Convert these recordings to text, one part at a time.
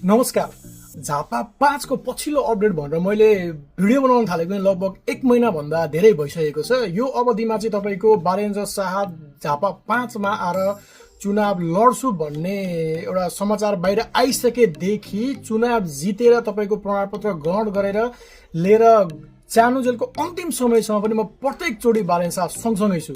नमस्कार। झापा 5 को पछिल्लो अपडेट भनेर मैले भिडियो बनाउन थालेको पनि लगभग 1 महिना भन्दा धेरै भइसकेको छ। यो अवधिमा चाहिँ तपाईको बालेन्द्र शाह झापा 5 मा आएर चुनाव लड्छु भन्ने एउटा समाचार बाहिर आइसकेदेखि चुनाव जितेर तपाईको प्रमाणपत्र ग्रहण गरेर लिएर चानो जेलको अन्तिम समयसम्म पनि म प्रत्येक चोटी बालेन्द्र शाह सँगसँगै छु।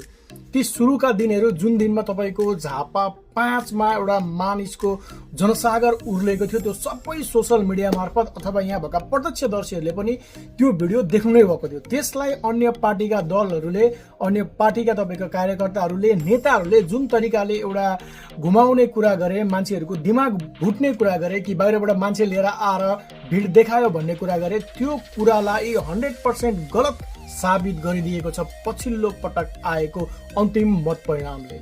ती सुरुका दिनहरू जुन दिनमा तपाईको झापा 5 मा एउटा मानिसको जनसागर उर्लेको थियो, त्यो सबै सोशल मिडिया मार्फत अथवा यहाँ भएका प्रत्यक्षदर्शीहरूले पनि त्यो भिडियो देख्नु नै भएको थियो। त्यसलाई अन्य पार्टीका दलहरूले, अन्य पार्टीका तपाईको कार्यकर्ताहरूले, नेताहरूले जुन तरिकाले एउटा घुमाउने कुरा गरे, मान्छेहरूको दिमाग भुट्ने कुरा गरे कि बाहिरबाट मान्छे लिएर आएर भिड देखायो भन्ने कुरा गरे, त्यो कुरालाई 100% गलत साबित गरिदिएको छ पछिल्लो पटक आएको अन्तिम मत परिणामले।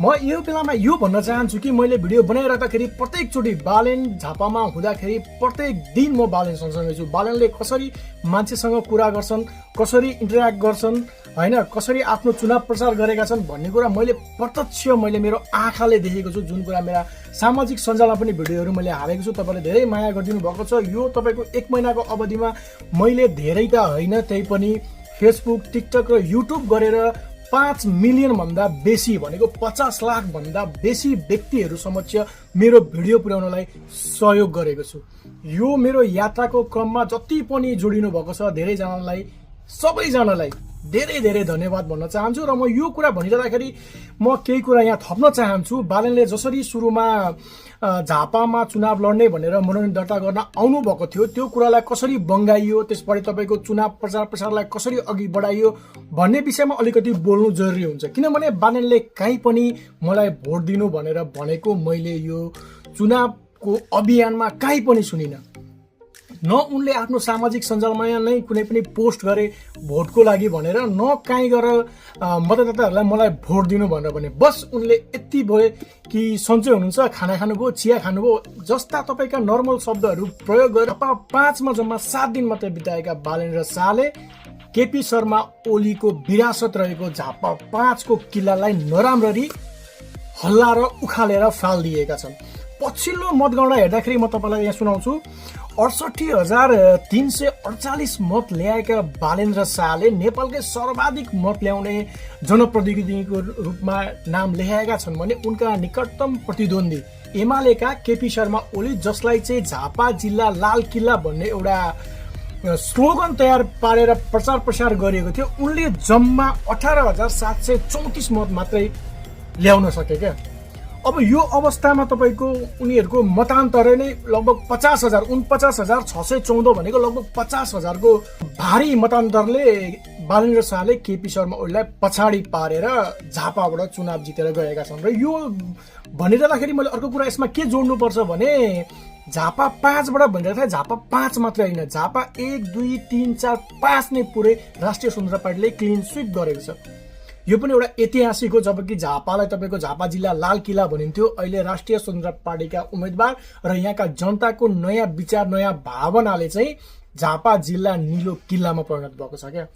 म यो बेलामा यो भन्न चाहन्छु कि मैले भिडियो बनाइराख्दाखेरि प्रत्येकचोटि बालेन झापामा हुँदाखेरि प्रत्येक दिन म बालेन सँगसँगै छु। बालेनले कसरी मान्छेसँग कुरा गर्छन्, कसरी इन्टरेक्ट गर्छन्, हैन, कसरी आफ्नो चुनाव प्रचार गरेका छन् भन्ने कुरा मैले मेरो आँखाले देखेको छु। जुन कुरा मेरा सामाजिक सञ्जालमा पनि भिडियोहरू मैले हालेको छु, तपाईले धेरै माया गरिदिनु भएको छ। यो तपाईको 1 महिनाको अवधिमा मैले धेरै त हैन, त्यही पनि फेसबुक, टिकटक र युट्युब गरेर 5 मिलियन भन्दा बेसी भनेको 50 लाख भन्दा बेसी व्यक्तिहरू समक्ष मेरो भिडियो पुर्याउनलाई सहयोग गरेको छु। यो मेरो यात्राको क्रममा जति पनि जोडिनु भएको छ धेरैजनालाई, सबैजनालाई धेरै धेरै धन्यवाद भन्न चाहन्छु। र म यो कुरा भनिरहँदाखेरि म केही कुरा यहाँ थप्न चाहन्छु। बालेनले जसरी सुरुमा झापामा चुनाव लड्ने भनेर मनोनयन दर्ता गर्न आउनु भएको थियो, त्यो कुरालाई कसरी बङ्गाइयो, त्यसपछि तपाईको चुनाव प्रचार प्रसारलाई कसरी अघि बढाइयो भन्ने विषयमा अलिकति बोल्नु जरुरी हुन्छ। किनभने बालेनले कहीँ पनि मलाई भोट दिनु भनेर भनेको मैले यो चुनावको अभियानमा कहीँ पनि सुनिनँ। न उनले आफ्नो सामाजिक सञ्जालमा नै कुनै पनि पोस्ट गरे भोटको लागि भनेर, न कहीँ गएर मतदाताहरूलाई मलाई भोट दिनु भनेर भने। बस उनले यति भयो कि सन्चै हुनुहुन्छ, खाना खानुभयो, चिया खानुभयो जस्ता तपाईँका नर्मल शब्दहरू प्रयोग गरेर 5 मा जम्मा 7 दिन मात्रै बिताएका बालेन्द्र शाहले केपी शर्मा ओलीको विरासत रहेको झापा 5 को किल्लालाई नराम्ररी हल्ला र उखालेर फालिदिएका छन्। पछिल्लो मतगणना हेर्दाखेरि म तपाईँलाई यहाँ सुनाउँछु। 68,348 मत ल्याएका बालेन्द्र शाहले नेपालकै सर्वाधिक मत ल्याउने जनप्रतिनिधिको रूपमा नाम लेखाएका छन् भने उनका निकटतम प्रतिद्वन्दी एमालेका केपी शर्मा ओली, जसलाई चाहिँ झापा जिल्ला लाल किल्ला भन्ने एउटा स्लोगन तयार पारेर प्रचार प्रसार गरिएको थियो, उनले जम्मा 18,734 मत मात्रै ल्याउन सके क्या। अब यो अवस्थामा तपाईको उनीहरूको मतान्तरै नै लगभग 49,614 भनेको लगभग 50,000 को भारी मतान्तरले बालेन्द्र शाहले केपी शर्मा ओलीलाई पछाडि पारेर झापाबाट चुनाव जितेर गएका छन्। र यो भनिरहँदाखेरि मैले अर्को कुरा यसमा के जोड्नुपर्छ भने झापा 5 बाट भनिरहँदा झापा 5 मात्रै होइन, झापा 1, 2, 3, 4, 5 नै पुरै राष्ट्रिय स्वतन्त्र पार्टीले क्लिन स्विप गरेको छ। यो पनि एउटा ऐतिहासिक हो। जबकि झापालाई तपाईको झापा जिल्ला लाल किल्ला भनिन्थ्यो, अहिले राष्ट्रिय स्वतन्त्र पार्टीका उम्मेदवार र यहाँका जनताको नयाँ विचार, नयाँ भावनाले चाहिँ झापा जिल्ला निलो किल्लामा परिणत भएको छ क्या।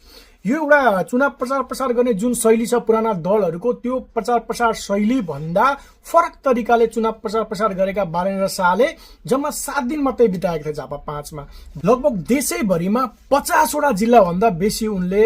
यो एउटा चुनाव प्रचार प्रसार गर्ने जुन शैली छ पुराना दलहरूको, त्यो प्रचार प्रसार शैली भन्दा फरक तरिकाले चुनाव प्रचार प्रसार गरेका बालेन्द्र शाहले जम्मा 7 दिन मात्रै बिताएका थिए झापा 5 मा। लगभग देशैभरिमा 50 वटा जिल्ला भन्दा बेसी उनले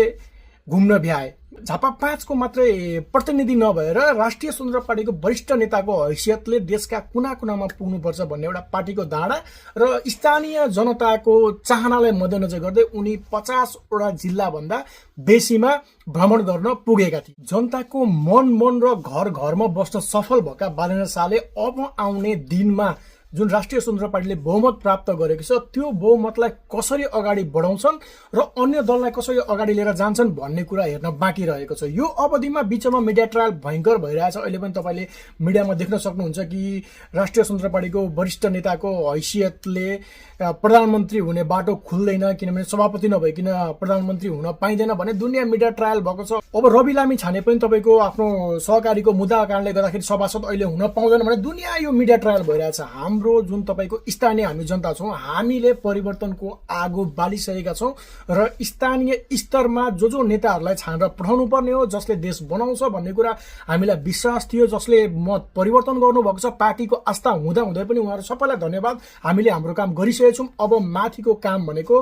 घुम्न भ्याए। झापा 5 को मात्रै प्रतिनिधि नभएर राष्ट्रिय स्वतन्त्र पार्टीको वरिष्ठ नेताको हैसियतले देशका कुना कुनामा पुग्नुपर्छ भन्ने एउटा पार्टीको धारणा र स्थानीय जनताको चाहनालाई मध्यनजर गर्दै उनी 50 वटा जिल्ला भन्दा बेसीमा भ्रमण गर्न पुगेका थिए। जनताको मन र घर घरमा बस्न सफल भएका बालेन्द्र शाहले अब आउने दिनमा जुन राष्ट्रिय स्वतन्त्र पार्टीले बहुमत प्राप्त गरेको छ, त्यो बहुमतलाई कसरी अगाडि बढाउँछन् र अन्य दललाई कसरी अगाडि लिएर जान्छन् भन्ने कुरा हेर्न बाँकी रहेको छ। यो अवधिमा बीचमा मिडिया ट्रायल भयङ्कर भइरहेछ। अहिले पनि तपाईँले मिडियामा देख्न सक्नुहुन्छ कि राष्ट्रिय स्वतन्त्र पार्टीको वरिष्ठ नेताको हैसियतले प्रधानमन्त्री हुने बाटो खुल्दैन, किनभने सभापति नभइकन प्रधानमन्त्री हुन पाइँदैन भने दुनियाँ मिडिया ट्रायल भएको छ। अब रवि लामी छाने पनि तपाईँको आफ्नो सहकारीको मुद्दाको कारणले गर्दाखेरि सभासद अहिले हुन पाउँदैन भने दुनियाँ यो मिडिया ट्रायल भइरहेछ। हाम्रो हाम्रो जुन तपाईँको स्थानीय हामी जनता छौँ, हामीले परिवर्तनको आगो बालिसकेका छौँ र स्थानीय स्तरमा जो नेताहरूलाई छानेर पठाउनु पर्ने हो, जसले देश बनाउँछ भन्ने कुरा हामीलाई विश्वास थियो, जसले मत परिवर्तन गर्नुभएको छ। पार्टीको आस्था हुँदै पनि उहाँहरू सबैलाई धन्यवाद। हामीले हाम्रो काम गरिसकेका छौँ। अब माथिको काम भनेको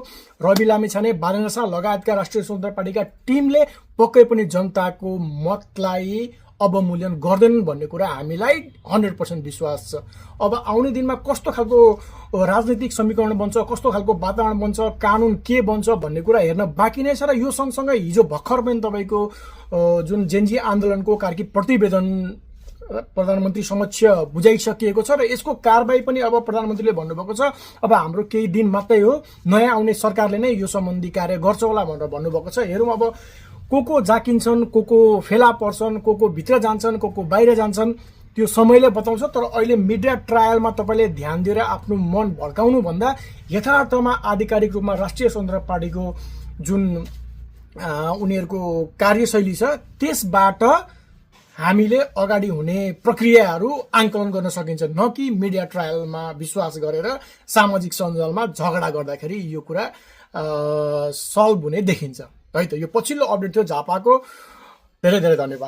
रवि लामिछाने, बालेन्द्र शाह लगायतका राष्ट्रिय स्वतन्त्र पार्टीका टिमले पक्कै पनि जनताको मतलाई अवमूल्यन गर्दैनन् भन्ने कुरा हामीलाई 100% विश्वास छ। अब आउने दिनमा कस्तो खालको राजनीतिक समीकरण बन्छ, कस्तो खालको वातावरण बन्छ, कानुन के बन्छ भन्ने कुरा हेर्न बाँकी नै छ। र यो सँगसँगै हिजो भर्खर पनि तपाईँको जुन जेनजी आन्दोलनको कार्की प्रतिवेदन प्रधानमन्त्री समक्ष बुझाइसकिएको छ र यसको कारबाही पनि अब प्रधानमन्त्रीले भन्नुभएको छ अब हाम्रो केही दिन मात्रै हो, नयाँ आउने सरकारले नै यो सम्बन्धी कार्य गर्छ होला भनेर भन्नुभएको छ। हेरौँ अब को जाकिन्छन्, को फेला पर्छन्, को भित्र जान्छन्, को बाहिर जान्छन्, त्यो समयले बताउँछ। तर अहिले मिडिया ट्रायलमा तपाईँले ध्यान दिएर आफ्नो मन भड्काउनु भन्दा यथार्थमा आधिकारिक रूपमा राष्ट्रिय स्वतन्त्र पार्टीको जुन उनीहरूको कार्यशैली छ त्यसबाट हामीले अगाडि हुने प्रक्रियाहरू आंकलन गर्न सकिन्छ, न कि मिडिया ट्रायलमा विश्वास गरेर सामाजिक सञ्जालमा झगडा गर्दाखेरि यो कुरा सल्भ हुने देखिन्छ है त। यो पछिल्लो अपडेट थियो झापाको। धेरै धेरै धन्यवाद।